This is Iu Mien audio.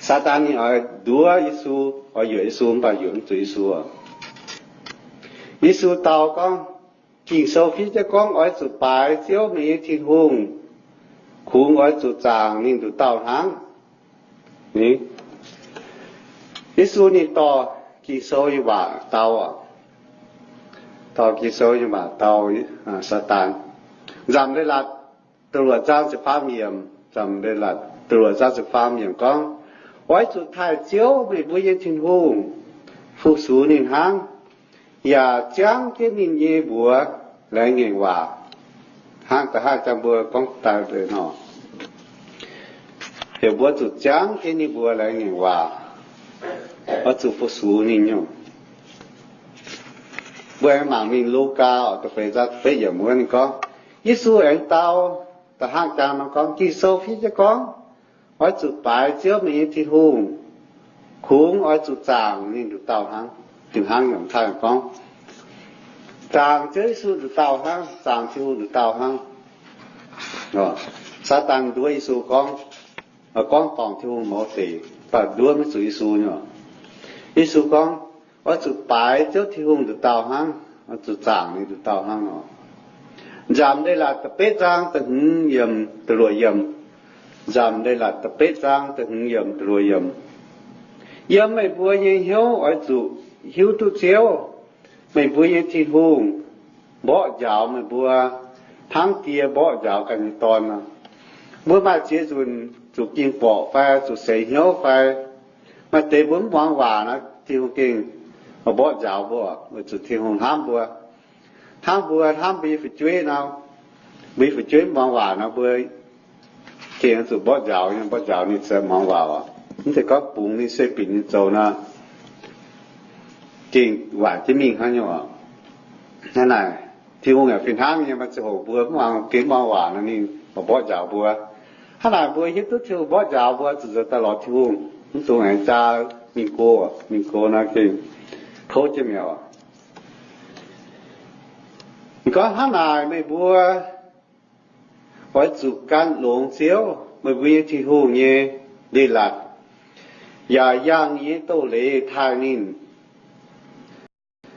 Saadaan ninh oix nduov Yesu, oix yuoqc Yesu, mv baac yuoqc mv zuqc Yesu. Yesu dau gorngv, Ging-Sou fiev jienv gorngv, Oix zuqc baaix Ziouv, meih nyei Tin-Hungh. Kungx oix zuqc zaangc ninh nduqc dauh hnangv. Yesu ninh dorh Ging-Sou nyei waac dau, dorh Ging-Sou nyei waac dau Saadaan. Nzamc Leiz-Latc da'luoqc zaang ziepc faam yiemc, Nzamc Leiz-Latc da'luoqc zaang ziepc faam yiemc gorngv, Oix zuqc taaih Ziouv, meih mbuo nyei Tin-Hungh, fu-sux ninh hnangv, yaac ziangv jienv ninh nyei mbuox laengz ngaengc waac. Hnangv da'hnangv jang mbuo gorngv daaih nor, heuc mbuo zuqc ziangv jienv ninh mbuox laengz ngaengc waac, oix zuqc fu-sux ninh nyungc. Mbuo aengx mangc mingh Lugaa da'feix zaang da'betv yiemc wuov ninh gorngv, Yesu aengx dau da'hnangv jang nor gorngv, Ging-Sou fiev jienv gorngv, Oix zuqc baaix Ziouv, meih nyei Tin-Hungh. Kungx oix zuqc zaangc ninh nduqc dauh hnangv. Tin-Hungh yaac taaih gorngv, zaangc Ziouv Yesu nduqc dauh hnangv, zaangc Tin-Hungh nduqc dauh hnangv. Saadaan nduov Yesu gorngv, gorngv dorngc Tin-Hungh mouz deic, mv baac nduov maiv zuqc Yesu nyei. Yesu gorngv, Oix zuqc baaix Ziouv Tin-Hungh nduqc dauh hnangv, oix zuqc zaangc ninh nduqc dauh hnangv nor. Nzamc Leiz-Latc da'betv zaang da'hmz yiemc da'luoqc yiemc. Nzamc Leiz-Latc da'betv zaang da'hmz yiemc da'luoqc yiemc. Yiem meih mbuo nyei hnyouv oix zuqc hiuv duqv Ziouv, meih mbuo nyei Tin-Hungh, mborqv njaaux meih mbuo hnangv die mborqv njaaux ganh nyei dorn nor. Mbuo maaih ziex nzunc zuqc ging-borqc fai zuqc seix hnyouv fai maaih deix mbuo mv muangx waac nor, Tin-Hungh gengh mborqv njaaux mbuo, weic zuqc Tin-Hungh hnamv mbuo. Hnamv mbuo, hnamv mbuo nyei fu'jueiv nor, mbuo nyei fu'jueiv mv muangx waac nor, mbuo gengh zuqc mborqv njaaux, mborqv njaaux ninh ziouc muangx waac. Mv zeiz gorngv bungx ninh se binc ninh zoux nor, gengh waaic jienv mingh hnangv nyei oc. Hnangv naaic, Tin-Hungh yaac fih hnangv nyei, maaih ziangh hoc mbuo mv muangx, gengh mv muangx waac nor, ninh mborqv njaaux mbuo. Hnangv naaic mbuo hiuv duqv Tin-Hungh mborqv njaaux mbuo, zuqc zoux daaih lorz Tin-Hungh, mv dungx aengx jaa mingh go, mingh go nor gengh kouv jienv mi'aqv. Ninh gorngv hnangv naaic, meih mbuo oix zuqc gan longx Ziouv, meih mbuo nyei Tin-Hungh nyei leiz-latc, yaac yangh ninh nyei doz-leiz taaih ninh.